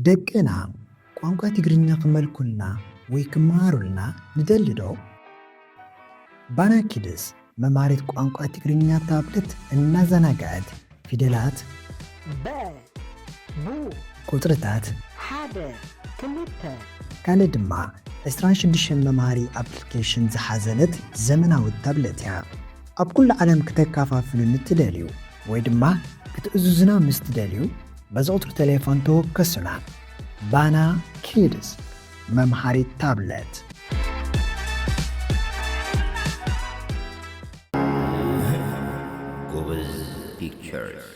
ደቅና ቋንቋ ትግርኛ ክመልኩልና ወይ ክመሃሩልና ንደሊ ዶ? ባና ኪድስ መምሃሪት ቋንቋ ትግርኛ ታብለት እናዘናግዐት ፊደላት፣ በ፣ ቡ፣ ቁጽርታት፣ ሓደ፣ ክልተ፣ ካልእ ድማ ዕስራን ሽዱሽተን መምሃሪ ኣፕሊኬሽን ዝሓዘለት ዘመናዊት ታብለት እያ። ኣብ ኩሉ ዓለም ክተከፋፍሉ ንትደልዩ ወይ ድማ ክትእዝዙና ምስ ትደልዩ፣ በዚ ቁጽሪ ቴሌፎን ተወከሱና። ባና ኪድስ፣ መምሃሪት ታብለት። ጎበዝ ፒክቸርስ።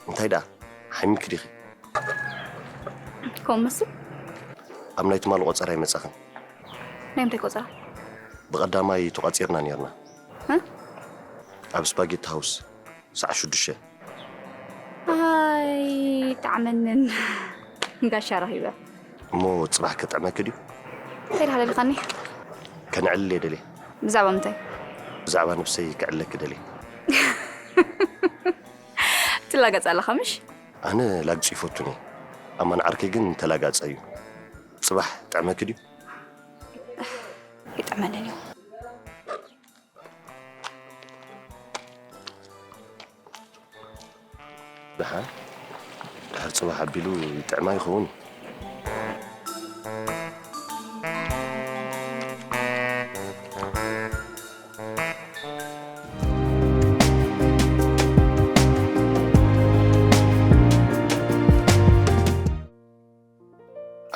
እንታይ ደኣ ሓሚምኪ ዲኺ? ከምኡ መስል? ኣብ ናይ ትማሊ ቆጸራ ኣይመጻኽን። ናይ ምንታይ ቆጸራ? ብቐዳማይ ተቋጺርና ኔርና። እ? ኣብ ስፓጌቲ ሃውስ፣ ሰዓት ሽዱሽተ። ኣይ፣ ጠዓመንን ጋሻ ረኺበ። እሞ ጽባሕ ከጥዕመኪ ድዩ? እንታይ ኢልካ ደሊኻኒ? ከነዕልል እየ ደልየ። ብዛዕባ ምንታይ? ብዛዕባ ነብሰይ ከዕልለኪ ደልየ። ትላገጽ ኣለኻ ምሽ? ኣነ ላግጺ ይፈቱን እየ። ኣማን ዓርከይ ግን ተላጋጻይ እዩ። ጽባሕ ጥዕመኪ ድዩ? ይጥዕመንን እዩ። ደሓን፣ ድሕሪ ጽባሕ ኣቢሉ ይጥዕማ ይኸውን።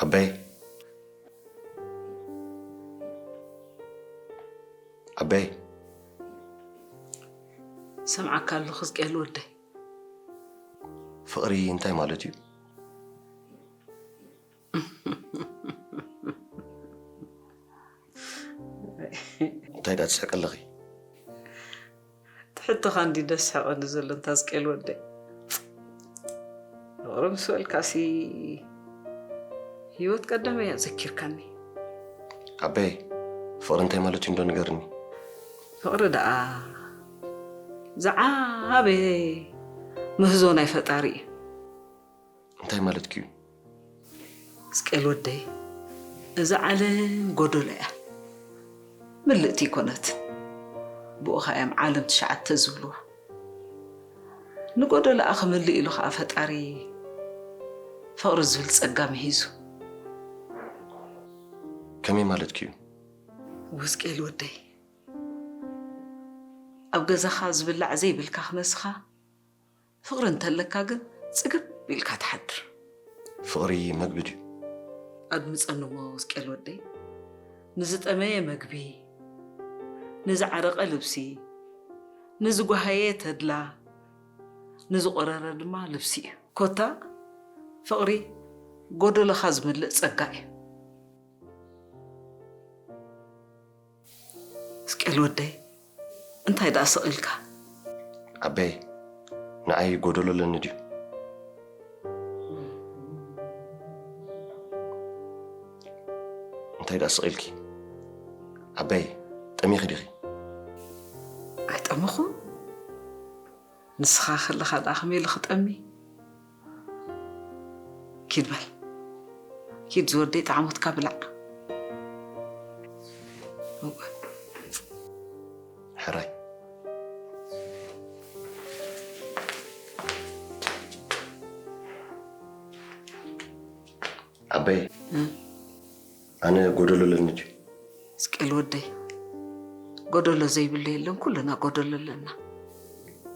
ኣበይ? ኣበይ? ሰምዓካ ኣለኹ፣ ሕዝቅኤል ወደይ። ፍቕሪ እንታይ ማለት እዩ? እንታይ ደኣ ትስሕቂ ኣለኺ? ትሕቶኻ እንዲ ደስ ስሕቐኒ ዘሎ እንታ ሕዝቅኤል ወደይ። ፍቕሪ ምስ በልካሲ ህይወት ቀዳመይ እያ ዘኪርካኒ። ኣበይ፣ ፍቕሪ እንታይ ማለት እዩ እንዶ ንገርኒ? ፍቕሪ ደኣ ዝዓበየ ምህዞ ናይ ፈጣሪ እዩ። እንታይ ማለትኪ እዩ? ሕዝቅኤል ወደይ፣ እዛ ዓለም ጎደሎ እያ፣ ምልእቲ ኣይኮነትን። ብኡ ኸኣ እዮም ዓለም ትሽዓተ ዝብልዋ። ንጎደሎኣ ክምልእ ኢሉ ኸኣ ፈጣሪ ፍቕሪ ዝብል ጸጋ ምሂዙ። ከመይ ማለትኪ እዩ? ሕዝቅኤል ወደይ፣ ኣብ ገዛኻ ዝብላዕ ዘይብልካ ክነስኻ፣ ፍቕሪ እንተለካ ግን ጽግብ ኢልካ ትሓድር። ፍቕሪ መግቢ ድዩ? ኣድምጸኒ እሞ ሕዝቅኤል ወደይ፣ ንዝጠመየ መግቢ፣ ንዝዓረቐ ልብሲ፣ ንዝጓሃየ ተድላ፣ ንዝቖረረ ድማ ልብሲ እዩ። ኮታ ፍቕሪ ጎደሎኻ ዝምልእ ጸጋ እዩ። ሕዝቅኤል ወደይ፣ እንታይ ደኣ ስቕ ኢልካ? ኣበይ፣ ንዓይ ጎደሎ ኣለኒ ድዩ? እንታይ ደኣ ስቕ ኢልኪ? ኣበይ፣ ጠሚኺ ዲኺ? ኣይጠመኹን። ንስኻ ከለኻ ደኣ ከመይ ኢሉ ክጠሚ? ኪድ በል። ኪድ ዝወደይ ጣዕሞትካ ብላዕ። እወ። ሕራይ። ኣበይ፣ ኣነ ጎደሎ ኣለኒ ድዩ? እስቄል ወደይ፣ ጎደሎ ዘይብሉ የለን፣ ኩልና ጎደሎ ኣለና።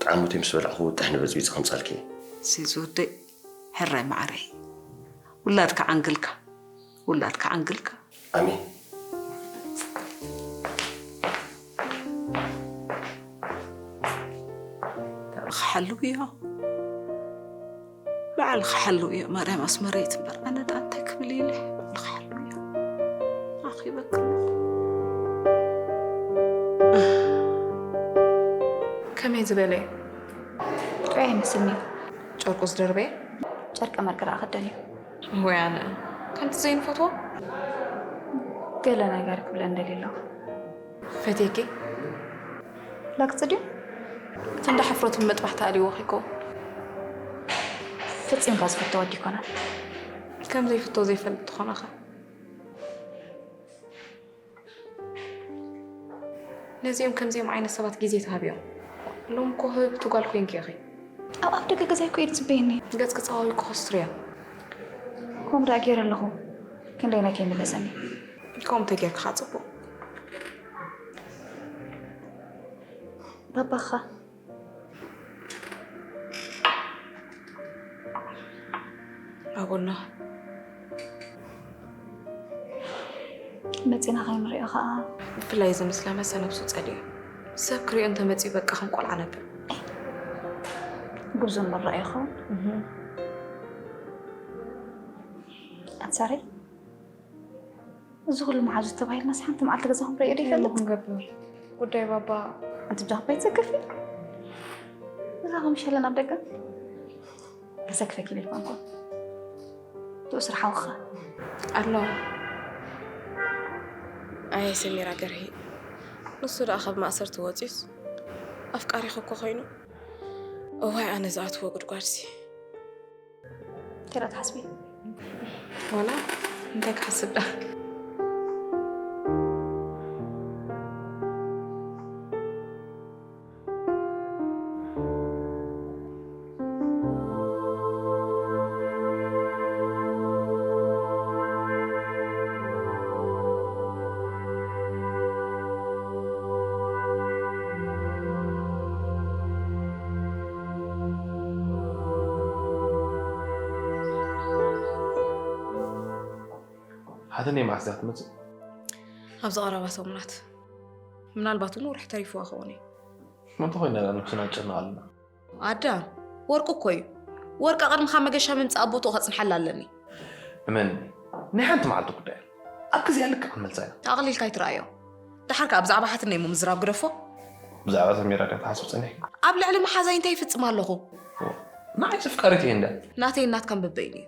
ጣዕሙተይ ምስ በላዕኹ ጥሕኒ በጽቢጽ ከምጻልኪ እየ። ሲዝ ወደይ፣ ሕራይ ማዕረይ፣ ውላድካ ዓንግልካ፣ ውላድካ ዓንግልካ። ኣሜን። ክሓልው እዮ፣ ባዕሉ ክሓልው እዮ። ማርያም ኣስመረይት እምበር ኣነ ደኣ እንታይ ክብል ኢለ? ባዕሉ ክሓልው እዮ። ኣኺበክሞ። ከመይ ዝበለ እዩ? ጥዑይ ኣይመስልኒ። ጨርቁ ዝደርበየ? ጨርቂ መርቂ ደኣ ክደን እዩ። ወይ ኣነ ከምቲ ዘይንፈትዎ? ገለ ነገር ክብለ እንደልየ ኣለኹ። ፈትየኪ? ላግጺ ድዩ? እቲ እንዳ ሕፍረቱ ብመጥባሕቲ ኣልይዎ ከይከውን። ፈጺምካ ዝፈቶ ወዲ ኣይኮነን። ከም ዘይፍቶ ዘይፈልጥ ትኾነኻ። ነዚኦም ከምዚኦም ዓይነት ሰባት ግዜ ተሃብዮም። ሎም እኮ ህብቲ ጓል ኮይንኪ ኢኺ። ኣብ ኣፍ ደገ ገዛይ እኮ እዩ ዝጽበየኒ። ገጽኪ ጸዋዊ ክኸስትርዮ። ከምኡ ደኣ ገይረ ኣለኹ። ክንደይ ናይ ከይምለሰኒ። ከምኡ ተጌርካ ጽቡቕ። ባባኻ? ኣቦና። መጺና ከይንሪኦ ኸኣ። ብፍላይ እዚ ምስ ለመሰ ነብሱ ጸልዩ። ሰብ ክሪኦ እንተመጺኡ በቃ ከም ቆልዓ ነብር። ጉብዞ እምበር ረኣዩ ይኸውን። ኣንሳረይ፣ እዚ ኩሉ መሓዙት ተባሂልናስ ሓንቲ መዓልቲ ገዛኹም ርእዮ ዶ እንታይ ይፈልጥ? ክንገብር? ጉዳይ ባባ። ኣንቲ ብጃኹም ኣይትሰከፊ። እዛ ከም ሸለን ኣብ ደገ። ከሰክፈኪ ኢለ ኣይኮንኩን። ትኡ ስራሕ ሓውኻ። ኣሎ። ኣየ ሰሚራ ገርሂ። ንሱ ደኣ ካብ ማእሰርቲ ወጺኡስ ኣፍቃሪኺ እኮ ኮይኑ። እዋይ ኣነ ዝኣትዎ ጉድጓድሲ። እንታይ ደኣ ትሓስቢ? ዋላ እንታይ ክሓስብ ደኣ? ሓተነይ መዓስ እያ ትመጽእ? ኣብዚ ቀረባ ሰሙናት። ምናልባት እውን ወርሒ ተሪፍዋ ክኸውን እዩ። እሞ እንተኾይንና ነብስና ንጨንቕ ኣለና። ኣዳም፣ ወርቂ እኮ እዩ። ወርቂ ቅድሚ ካብ መገሻ ምምጻእ ቦትኡ ከጽንሓላ ኣለኒ። እመንኒ፣ ናይ ሓንቲ መዓልቲ ጉዳይ እያ። ኣብ ግዜኣ ልክዕ ክንመልሳ ኢና። ኣቕሊልካ ኣይትረኣዮ። ደሓር ከኣ ብዛዕባ ሓትነይ እሞ ምዝራብ ግደፎ። ብዛዕባ ሰሚራ ድያ ትሓስብ ጸኒሕኪ? ኣብ ልዕሊ መሓዛይ እንታይ ይፍጽም ኣለኹ? ንዓይ ዘፍቃሪት እየ እንዳ። ናተይን ናትካን በበይኑ እዩ።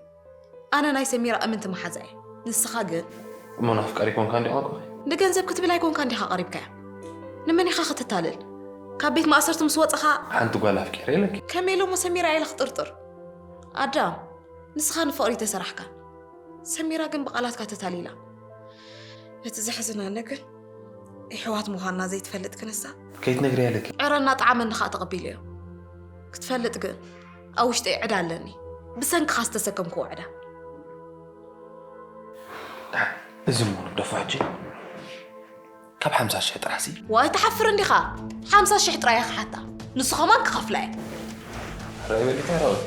ኣነ ናይ ሰሚራ እምንቲ መሓዛ እየ። ንስኻ ግን እሞ ናፍቃሪ ኮንካ እንዲ ቋንቋ? ንገንዘብ ክትብል ኣይኮንካ እንዲኻ ቀሪብካያ። ንመን ኢኻ ከተታልል? ካብ ቤት ማእሰርቲ ምስ ወጸኻ ሓንቲ ጓል ኣፍቂረ ኢለኪ። ከመይ ኢለ እሞ ሰሚራ ኢለ ክጥርጥር? ኣዳም፣ ንስኻ ንፍቕሪ ተሰራሕካ። ሰሚራ ግን ብቓላትካ ተታሊላ። እቲ ዘሕዝነኒ ግን፣ የሕዋት ምዃንና ዘይትፈልጥ ክንሳ፣ ከይትነግርያ ኢለኪ። ዕረ እናጠዓመኒ ኸኣ ተቐቢለዮ። ክትፈልጥ ግን፣ ኣብ ውሽጠይ ዕዳ ኣለኒ። ብሰንክኻ ዝተሰከምክዎ ዕዳ። ደሓን፣ እዚ እሞ ንግደፎ ሕጂ። ካብ ሓምሳ ሽሕ ጥራሕሲ። ዋይ፣ ትሓፍር እንዲኻ? ሓምሳ ሽሕ ጥራይ እያ ክሓታ። ንሱ ኸማን ክኸፍላ እየ። ራይ በሊካ ራውል።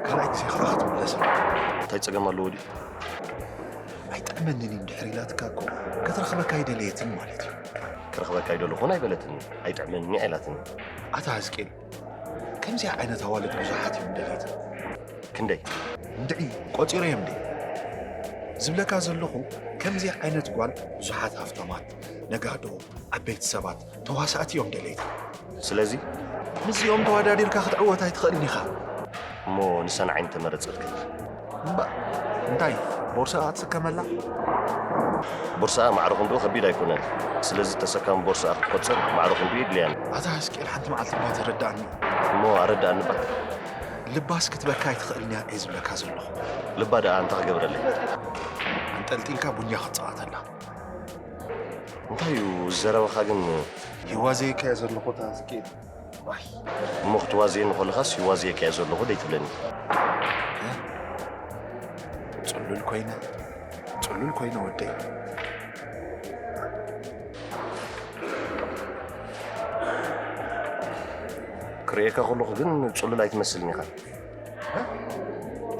ካልኣይ ግዜ ክረኽባ ትምለስ። እንታይ ጸገም ኣለዎ ድዩ? ኣይጥዕመንን እዩ እንድሕር ኢላትካ እኮ ክትረኽበካ ኣይደለየትን ማለት እዩ። ክረኽበካ ኣይደለኹን ኣይበለትኒ፣ ኣይጥዕመኒ ኣይላትኒ። ኣታ ህዝቅኤል፣ ከምዚኣ ዓይነት ኣዋልድ ብዙሓት እዮም ደልየት። ክንደይ? እንድዒ፣ ቆጺረዮም ድየ? ዝብለካ ዘለኹ፣ ከምዚኣ ዓይነት ጓል ብዙሓት ሃፍታማት፣ ነጋዶ፣ ዓበይቲ ሰባት፣ ተዋሳእቲ እዮም ደለይቲ። ስለዚ ምስዚኦም ተወዳዲርካ ክትዕወት ኣይትኽእልን ኢኻ። እሞ ንሳ ንዓይ እንተመረጸትክኒ? እምባ፣ እንታይ፣ ቦርሳኣ ትስከመላ? ቦርሳኣ ማዕረ ክንድኡ ከቢድ ኣይኮነን። ስለዚ ተሰካሚ ቦርሳኣ ክትቆጽር ማዕረ ክንድኡ የድልያን። ኣታ ህዝቅኤል፣ ሓንቲ መዓልቲ እባ ተረዳእኒ። እሞ ኣረዳእኒ እባ። ልባስ ክትበካ ኣይትኽእልን እያ እየ ዝብለካ ዘለኹ። ልባ ደኣ እንታይ ክገብረለይ? ኣንጠልጢልካ ቡኛ ክትጻወተላ። እንታይ እዩ ዘረባኻ ግን? ይዋዘየካ እየ ዘለኹ፣ ኣታ ህዝቅኤል። ዋይ። እሞ ክትዋዘየኒ ከለኻስ ይዋዘየካ እየ ዘለኹ ደይትብለኒ? እ? ጽሉል ኮይነ፣ ጽሉል ኮይነ ወደይ። ክርእየካ ከለኹ ግን ጽሉል ኣይትመስልን ኢኻ። እ?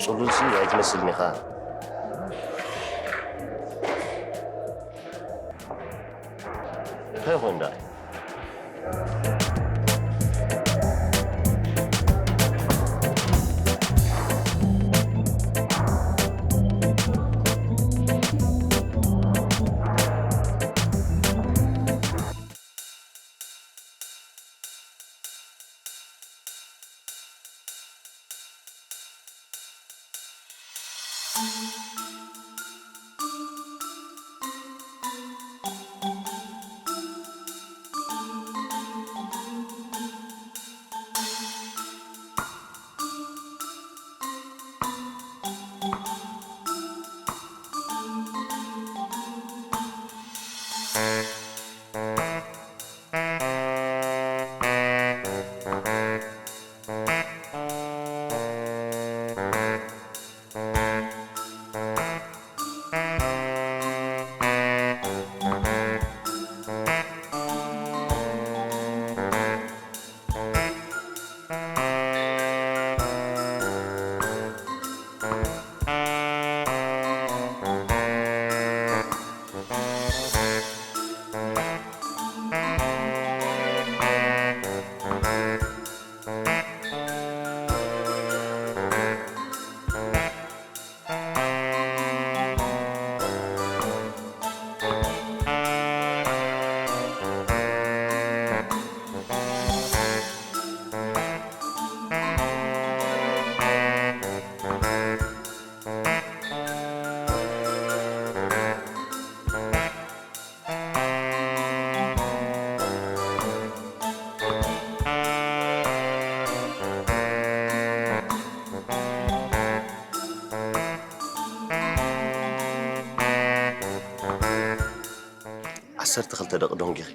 ጽሉልሲ ኣይትመስልን ኢኻ። እንታይ ይኾን ደኣ? ዓሰርተ ክልተ ደቂ ዶንጊኺ።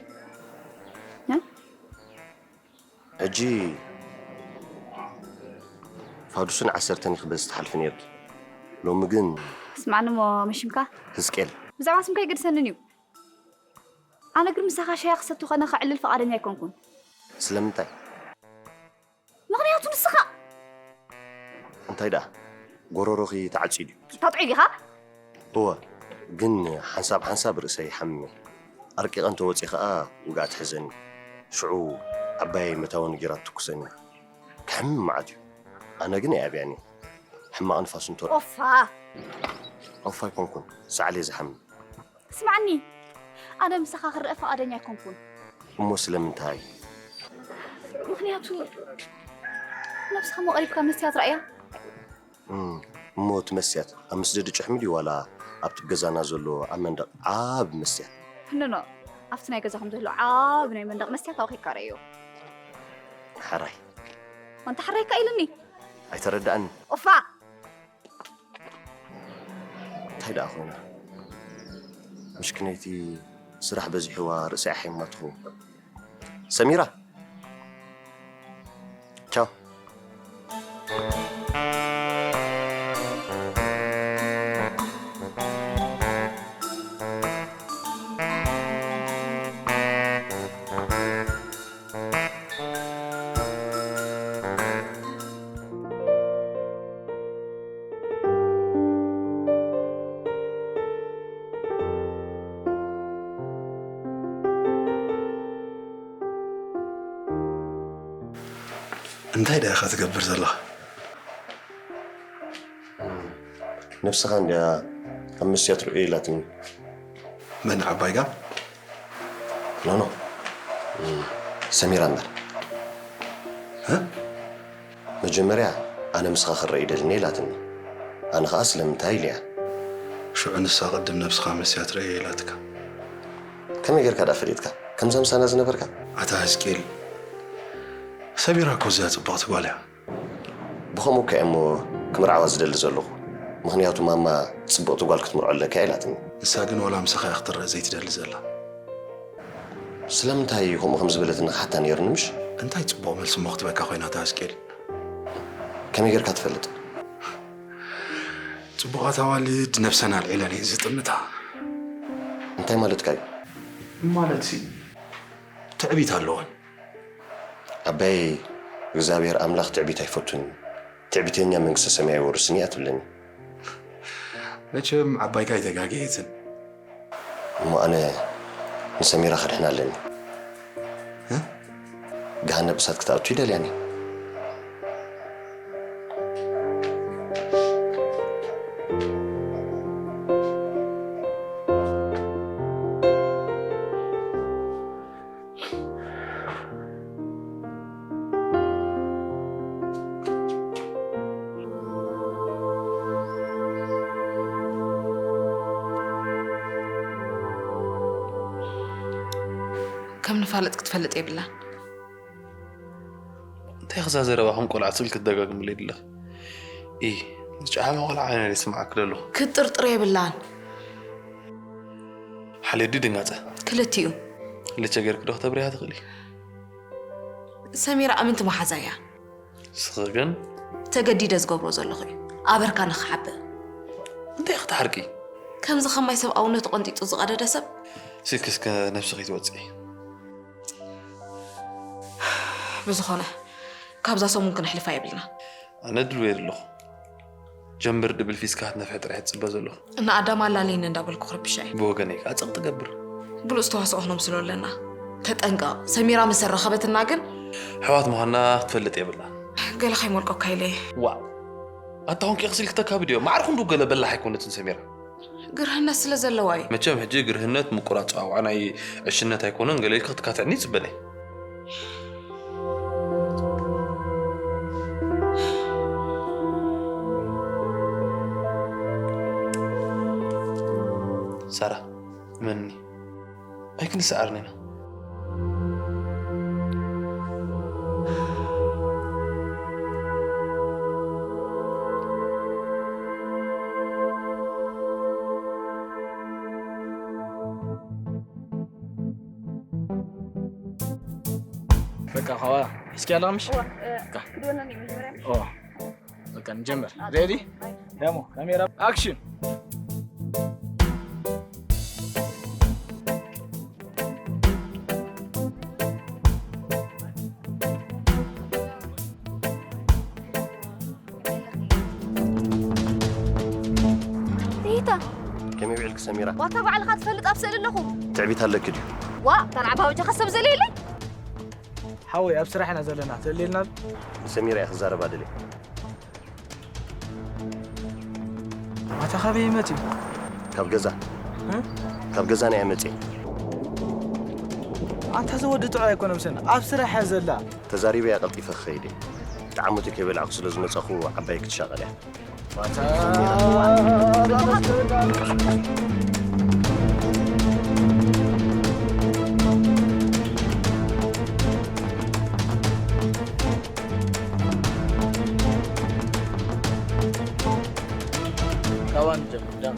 እ? ሕጂ ፋዱስን ዓሰርተን ኢኺ በዚ ትሓልፊ ነይርኪ። ሎሚ ግን ስማዕኒ እሞ መሽምካ? ህዝቅኤል። ብዛዕባ ስምካ ኣይገድሰንን እዩ። ኣነ ግን ምሳኻ ሻሂ ክሰቲ ኮነ ከዕልል ፍቓደኛ ኣይኮንኩን። ስለምንታይ? ምኽንያቱ ንስኻ እንታይ ደኣ? ጎረሮኺ ተዓጽዩ ድዩ? ታጥዑ ዲኻ? እወ፣ ግን ሓንሳብ ሓንሳብ ርእሰይ ይሓምም። ኣርቂቐ እንተ ወጺእ ኸኣ ውግኣት ትሕዘኒ። ሽዑ ዓባየይ መታወኒ ጌራ ትትኩሰኒ። ክሕምም መዓት እዩ። ኣነ ግን ኣይኣብያን እየ። ሕማቕ ንፋስ እንተ ኦፋ! ኦፋ ኣይኮንኩን፣ ሳዕል እየ ዝሓምም። ስማዕኒ፣ ኣነ ምሳኻ ክረአ ፍቓደኛ ኣይኮንኩን። እሞ ስለምንታይ? ምኽንያቱ ነብስኻ እሞ ቀሪብካ መስትያት ረኣያ። እም፣ እሞ እቲ መስትያት ኣብ መስደዲ ጭሕሚ ድዩ ዋላ ኣብቲ ገዛና ዘሎ ኣብ መንደቕ ዓቢ መስትያት? ኖ፣ ኖ፣ ኣብቲ ናይ ገዛኹም ዘሎ ዓቢ ናይ መንደቕ መስትያት ኣብኡ ኬድካ ረኣዮ። ሓራይ። ኣንታ ሓራይ እካ ኢሉኒ። ኣይተረድኣኒ። ኦፋ! እንታይ ደኣ ኾይና? ምሽክነይቲ ስራሕ በዚሕዋ ርእሳ ሓይማ ትኸውን። ሰሚራ! ቻው። እንታይ ደኣ ኢኻ ትገብር ዘለኻ? ነብስኻ እንድያ ኣብ መስትያት ርእዮ ኢላትኒ። መን ዓባይ ጋም? ኖኖ፣ ሰሚራ እምበር። እ? መጀመርያ ኣነ ምስኻ ክረእ ይደልኒ ኢላትኒ። ኣነ ኸኣ ስለምንታይ ኢልያ። ሽዑ ንሳ ቅድም ነብስኻ መስትያት ርእዮ ኢላትካ። ከመይ ጌርካ ደኣ ፈሊጥካ? ከምዛ ምሳና ዝነበርካ? ኣታ ህዝቅኤል፣ ሰሚራ እኮ እዚኣ ጽብቕቲ ጓል እያ። ብኸምኡ እኮ እየ እሞ ክምርዓዋ ዝደሊ ዘለኹ። ምኽንያቱ ማማ ጽብቕቲ ጓል ክትምርዖ ኣለካ ኢላትኒ። ንሳ ግን ወላ ምሳኻ እያ ክትረእ ዘይትደሊ ዘላ። ስለምንታይ ከምኡ ከም ዝበለትኒ ክሓታ ነይርኒ ምሽ? እንታይ ጽቡቕ መልሲ እሞ ክትበካ ኮይና እታ ህዝቅኤል? ከመይ ጌርካ ትፈልጥ? ጽቡቓት ኣዋልድ ነብሰን ኣልዒለን እየን ዝጥምታ። እንታይ ማለትካ እዩ? ማለትሲ ትዕቢት ኣለወን። ኣባይ እግዚኣብሔር ኣምላኽ ትዕቢት ኣይፈቱን እዩ። ትዕቢተኛ መንግስተ ሰማይ ኣይወርስን እያ ትብለኒ። መቸም ዓባይካ ኣይተጋገየትን። እሞ ኣነ ንሰሚራ ከድሕና ኣለኒ። እ? ገሃነብ እሳት ክትኣቱ ይደልያኒ። ከም ንፋለጥ ክትፈልጥ የብላን። እንታይ ክዛ ዘረባ ከም ቆልዓ ስል ክትደጋግምለይ ድለኽ? ኢ ዝጨዓመ ቆልዓ ዓይነ ስማዓክ ደለኹ። ክትጥርጥር የብላን። ሓልዮ ድዩ ድንጋጸ? ክልቲኡ። ልቸ ገርክ ዶ ክተብርያ ትኽእሊ? ሰሚራ ኣምንቲ መሓዛ እያ። ስኺ ግን? ተገዲደ ዝገብሮ ዘለኹ እዩ። ኣበርካ ንኽሓብእ። እንታይ ክትሓርቂ? ከምዚ ከማይ ሰብኣውነቱ ቀንጢጡ ዝቐደደ ሰብ። ስልኪ እስከ ነብስኺ ትወፅዒ። ብዝኾነ ካብዛ ሰሙን ክነሕልፋ የብልና። ኣነ ድልው እየ ዘለኹ። ጀምብር ድብል ፊስካ ክትነፍሕ ጥራሕ እየ ዝፅበ ዘለኹ። እና ኣዳም ኣላልይኒ እንዳበልኩ ክርብሻ እዩ። ብወገነይ ከዓ ፀቕ ትገብር። ብሉፅ ዝተዋስኦ ክኖምስሎ ኣለና። ተጠንቀቕ። ሰሚራ ምስ ኣራኸበትና ግን ኣሕዋት ምዃንና ክትፈልጥ የብላን። ገለ ከይሞልቀካ ኢለ እየ። ዋእ ኣታ ኾንኪ ክስልክተካ ብድዮ ማዕርኹም ዱ ገለ በላሕ ኣይኮነትን ሰሚራ። ግርህነት ስለ ዘለዋ እዩ። መቸም ሕጂ ግርህነት ምቁር ኣጸዋውዓ ናይ ዕሽነት ኣይኮነን ገለ ኢልኪ ክትካትዕኒ ይጽበን እየ። ሳራ እመንኒ ኣይክንሰዓርን ኢና። በቃ ኸዋ እስኪ ያላምሽ ክድወና ነው መጀመሪያ ኦ በቃ እንጀምር። ሬዲ ደሞ ካሜራ አክሽን። ሪታ ከመይ ውዕልኪ ሰሚራ? ዋታ ባዕልኻ ትፈልጥ ኣብ ስእሊ ኣለኹ። ትዕቢት ኣለኪ ድዩ? ዋ እታ ንዓባ በጃኻ ሰብ ዘልየለይ። ሓወይ ኣብ ስራሕ ኢና ዘለና ትእልየልና። ንሰሚራ እየ ክዛረባ ደልየ። ኣታ ካበይ መጺኡ? ካብ ገዛ ካብ ገዛና እየ መጺኤ። ኣንታ እዚ ወዲ ጥዑይ ኣይኮነ ምሰና ኣብ ስራሕ እያ ዘላ። ተዛሪበያ ቀልጢፈ ክኸይድ እየ። ጣዕሞቲ ከይበላዕኩ ስለ ዝመጻኹ ዓባይ ክትሻቐል እያ። ካባን ጀምር ዳም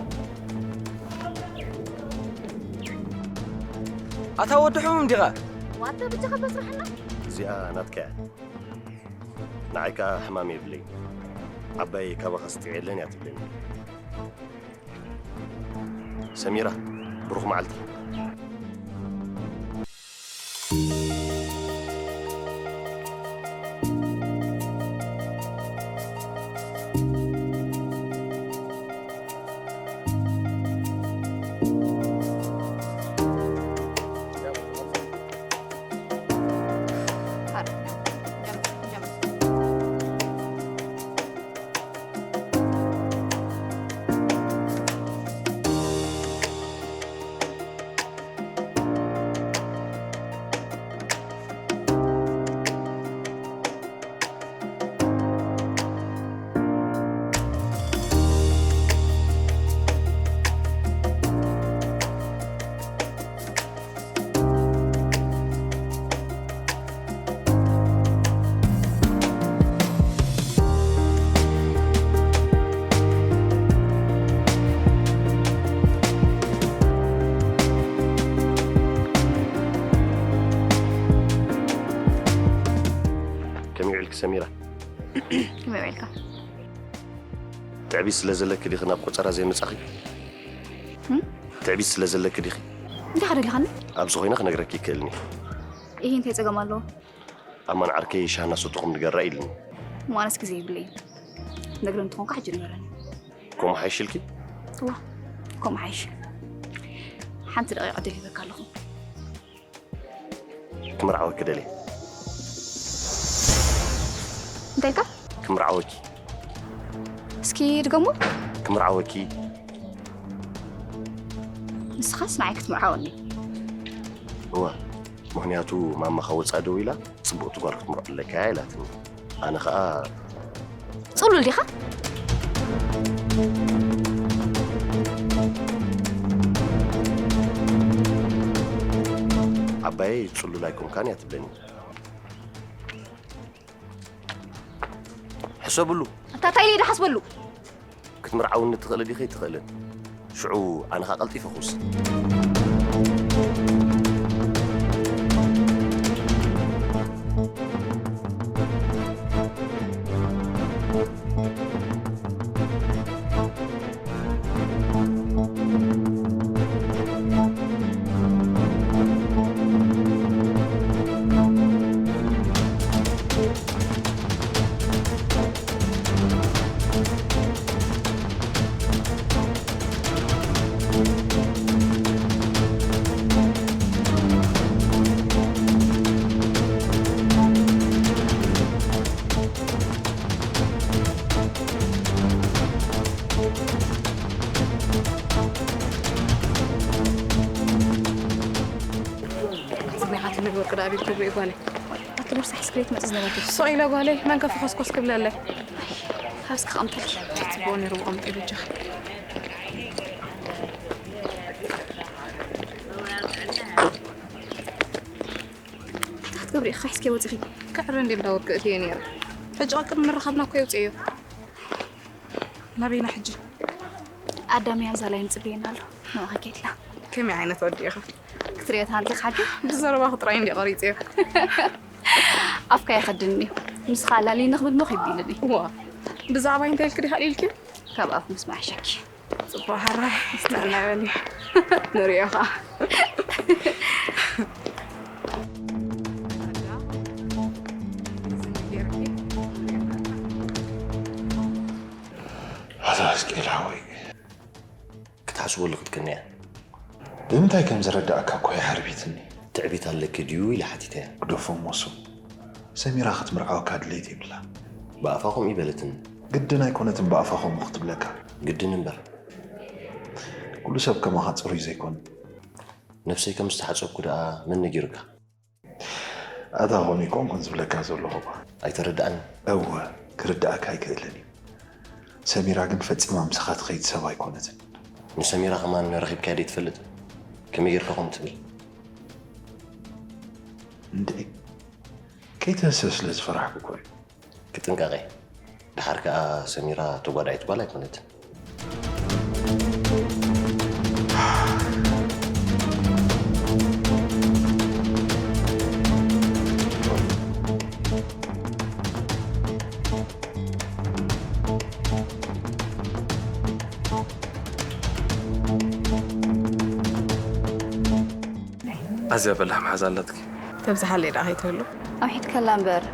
ኣታ ወዲ ሕሙም ዲኻ? ዋተ ብቻ ከበስርሐና እዚኣ ናትካ እያ። ንዓይ ከኣ ሕማም የብለይ። ዓባይ ካባኻ ስጢዕ የለን እያ ትብለኒ። ሰሚራ፣ ብሩኽ መዓልቲ። ትዕቢት ስለ ዘለኪ ዲኺ ናብ ቆጸራ ዘይመጻኺ? እም? ትዕቢት ስለ ዘለኪ ዲኺ? እንታይ ከደሊኻኒ? ኣብዚ ኮይነ ክነግረኪ ይክእልኒ። ይሄ እንታይ ጸገም ኣለዎ? ኣማን ዓርከይ ሻሂ እናሰተኹም ንገራ ኢልኒ። እሞ ኣነስ ግዜ የብለይን። ነግረ እንትኾንካ ሕጂ ንገረኒ። ከምኡ ሓይሽልኪ? እዋ፣ ከምኡ ሓይሽ። ሓንቲ ደቂቕ ዕድል ሂበካ ኣለኹ። ክምርዓወኪ ደልየ። እንታይ ኢልካ? ክምርዓወኪ። እስኪ ድገሞ። ክምርዓወኪ። ንስኻስ ንዓይ ክትምርዓወኒ? እወ፣ ምኽንያቱ ማማ ካብ ወጻኢ ደው ኢላ ጽብቕቲ ጓል ክትምርዖ ኣለካ ኢላትኒ። ኣነ ኸኣ ጽሉል ዲኻ? ዓባየይ ጽሉል ኣይኮንካን እያ ትብለኒ። ሕሰብሉ። ኣታ እንታይ ኢለ ድሓስበሉ? ክትምርዓውኒ ትኽእሊ ዲኺ ኣይትኽእልን? ሽዑ ኣነ ኸኣ ቀልጢፈ ክውስን። ጽኒሓትኒ ወርቂ ደኣ ቤት ትግብኢ ጓለይ። ኣቲ ቦርሳ ሒዝክለይ ትመጽእ ዝነበርኪ። ስቕ ኢለ ጓለይ፣ መን ከፍኾስኮስ ክብለለይ? ካብዚ ክቐምጠልኪ። ጽቡቕ ነይሩ ብቐምጠይ በጃኺ። እንታይ ክትገብሪ ኢኺ ሒዝኪ ወጺኺ? ክዕረ እንድየ እንዳ ወርቂ እትየ ነይረ። ሕጂ ቅድሚ ምርኻብና እኮ የውፅእዮ። ናበይና ሕጂ? ኣዳም ኣብዛ ላይን ጽበየና ኣሎ። ንዕኺ ከይድላ። ከመይ ዓይነት ወዲ ኢኻ? ክትሪኦ ተሃልኪ ሓቂ? ብዘረባኹ ጥራይ እንድየ ቆሪጸዮ። ኣፍካ ይኸድኒ እዩ። ምስኻ ኣላልይኒ ክብል ሞኽ ይቢልኒ። ዋ፣ ብዛዕባይ እንታይ ኢልኪ ዲኻ ኢልኪ? ካብ ኣፍ ምስማዕ ይሸኪ። ጽቡቕ፣ ሕራይ። ጥዕና ይበሊ። ንሪኦ ኸኣ። ኣቶ ሕዝቅኤል ሓወይ። ክትሓስበሉ ክትክን እያ። ብምንታይ ከም ዝረዳእካ እኮ እያ ሓርቢትኒ። ትዕቢት ኣለኪ ድዩ ኢለ ሓቲተያ። ግደፎ እሞ እሱ። ሰሚራ ክትምርዓወካ ድሌት የብላ። ብኣፋ ከምኡ ይበለትኒ። ግድን ኣይኮነትን ብኣፋ ከምኡ ክትብለካ። ግድን እምበር። ኩሉ ሰብ ከማኻ ጽሩይ ዘይኮነ። ነብሰይ ከም ዝተሓጸብኩ ደኣ መን ነጊሩካ? ኣታ ኾኑ ይኮንኩን ዝብለካ ዘለኹ እኳ። ኣይተረድኣንን። እወ፣ ክርድኣካ ኣይክእልን እዩ። ሰሚራ ግን ፈጺማ ምሳኻ ትኸይድ ሰብ ኣይኮነትን። ንሰሚራ ከማን ረኺብካያ ደይ ትፈልጥ? ከመይ ጌርካ ከምኡ ትብል? እንድዒ፣ ከይትህሰ ስለ ዝፈራሕኩ እኮ እዩ። ክጥንቀቐ። ደሓር ከኣ ሰሚራ ተጓዳኢት ጓል ኣይኮነትን። ኣዝያ በላሕ መሓዛ ኣላትኪ። ተብዝሓለይ ደኣ ከይትህሉ። ኣውሒድካላ እምበር፣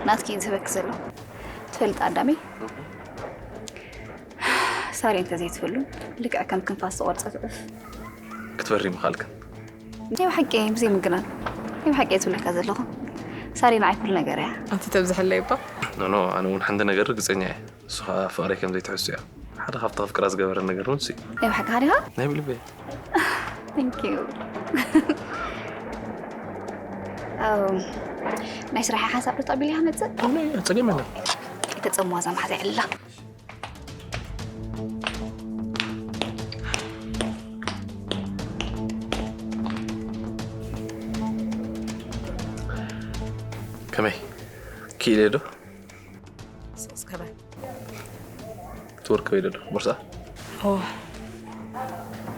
ናትኪ እዩ ዝህበኪ ዘሎ። ትፈልጥ ኣዳመይ፣ ሳሪ እንተዘይትህሉ፣ ልክዕ ከም ክንፋስ ዝቖርጸት ዑፍ። ክትበሪ ምኻልክን። ናይ ብሓቂ፣ ብዘይ ምግናን፣ ናይ ብሓቂ እየ ዝብለካ ዘለኹ። ሳሪ ንዓይ ኩሉ ነገር እያ። ኣቲ ተብዝሓለይ እባ። ኖ፣ ኖ፣ ኣነ እውን ሓንቲ ነገር ርግጸኛ እየ። ንሱ ኸኣ ፍቕረይ ከም ዘይትሕሱ እያ። ሓደ ካብቲ ከፍቅራ ዝገበረ ነገር እውን እሱ እዩ። ናይ ብሓቂ ዲኻ? ናይ ብልበይ። Thank you። ኣም፣ ናይ ስራሐይ ሓሳብ ዶ ተቐቢልካ መጽእ? ኣነ ጸገም የለን። ኣይተጸምዋ እዛ መሓዛይ ዕላ። ከመይ? ክኢለ ዶ? ስቕ እስከ በል። ትወርቂ ወይ ዶ ቦርሳ? ኦ።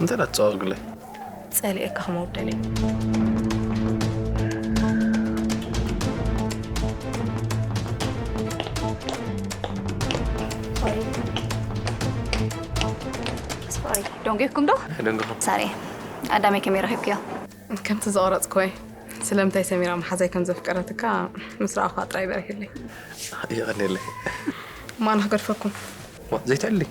እንታይ ዳ ትጻወግለይ? ጸሊኤካ ከመውደለይ። ሶሪ። ደንጊኹም ዶ? ደንግኹም። ሳሪ፣ ኣዳመይ ከመይ ረኺብክዮ? ከምቲ ዝቐረጽክዎ እየ። ስለምንታይ ሰሚራ መሓዛይ ከም ዘፍቀረትካ ምስ ረኣኹዋ ጥራይ በሪህለይ። የቐንየለይ። ማና ክገድፈኩም። ዋ፣ ዘይትዕሊ።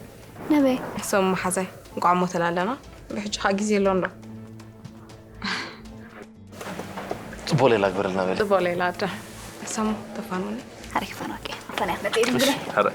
ነበይ? ሰሙ መሓዛይ፣ እንቋዕ ሞተላ ኣለና። ብሕጂ ኸኣ ግዜ ኣሎ እንዶ። ጽቡቕ ሌላ ግበረልና በለ። ጽቡቕ ሌላ ኣደ። ሰሙ፣ ተፋንውኒ። ሓሪፍ ፋንዋቂ። ፈንያ፣ መጤ ድንግለ። ኧረ።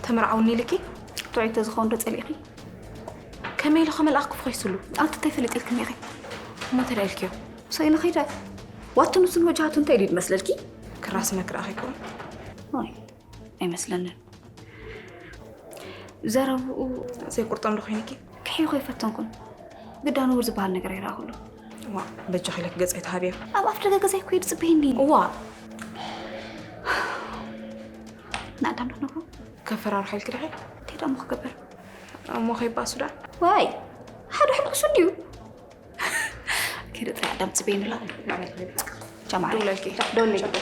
ተመርዓውኒ ኢልኪ? ጥዑይ ተዝኸውን ዶ ጸሊእኺ? ከመይ ኢሉ ከመልኣኽ ክፉ ከይስሉ? ኣንቲ እንታይ ፈሊጥ ኢልክኒ ኢኺ? እሞ እንታይ ደኣ ኢልክዮ? ሰኢነ ኸይደ። ዋቱ ንሱን ወጃሃቱ እንታይ ኢሉ ይመስለልኪ? ክራስነ ክረኣኺ ይከውን? ኣይ፣ ኣይመስለንን። ዘረብኡ ዘይቁርጦም ዶ ኮይንኪ? ክሕይኾ ኣይፈተንኩን። ግዳ ንቡር ዝበሃል ነገር ኣይረኣኹሉ። ዋ፣ በጃኺ ኢለኪ ገጸይ ተሃብዮ። ኣብ ኣፍ ደገ ገዛይ እኮ እዩ ዝጽበየኒ። እዋ። ንኣዳም ዶ ነግሮ? ከፈራርሖ ኢልኪ ዲኺ? እንታይ ደኣ እሞ ክገብር? እሞ ከይባሱ ደኣ? ዋይ፣ ሓደ ሕጉስ እንድዩ። ከይደ ጥራይ ኣዳም ጽበየኒ ኣሎ። ጃማዓ። ደውለልኪ። ደውለልኪ።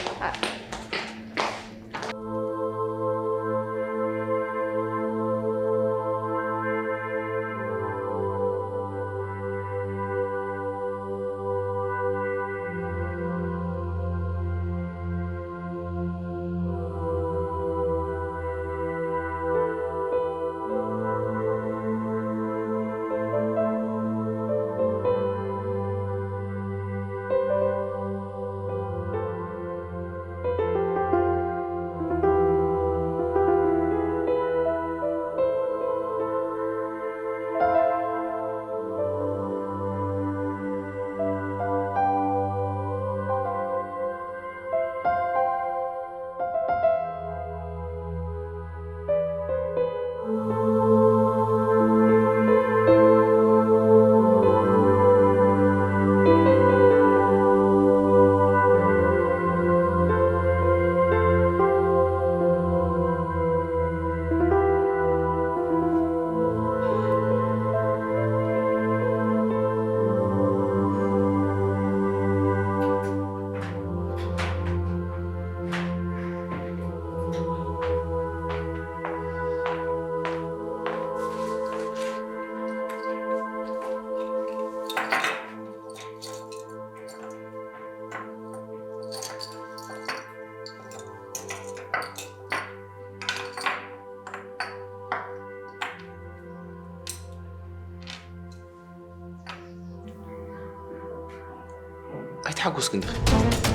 ኣይተሓጎስክን ዲኺ?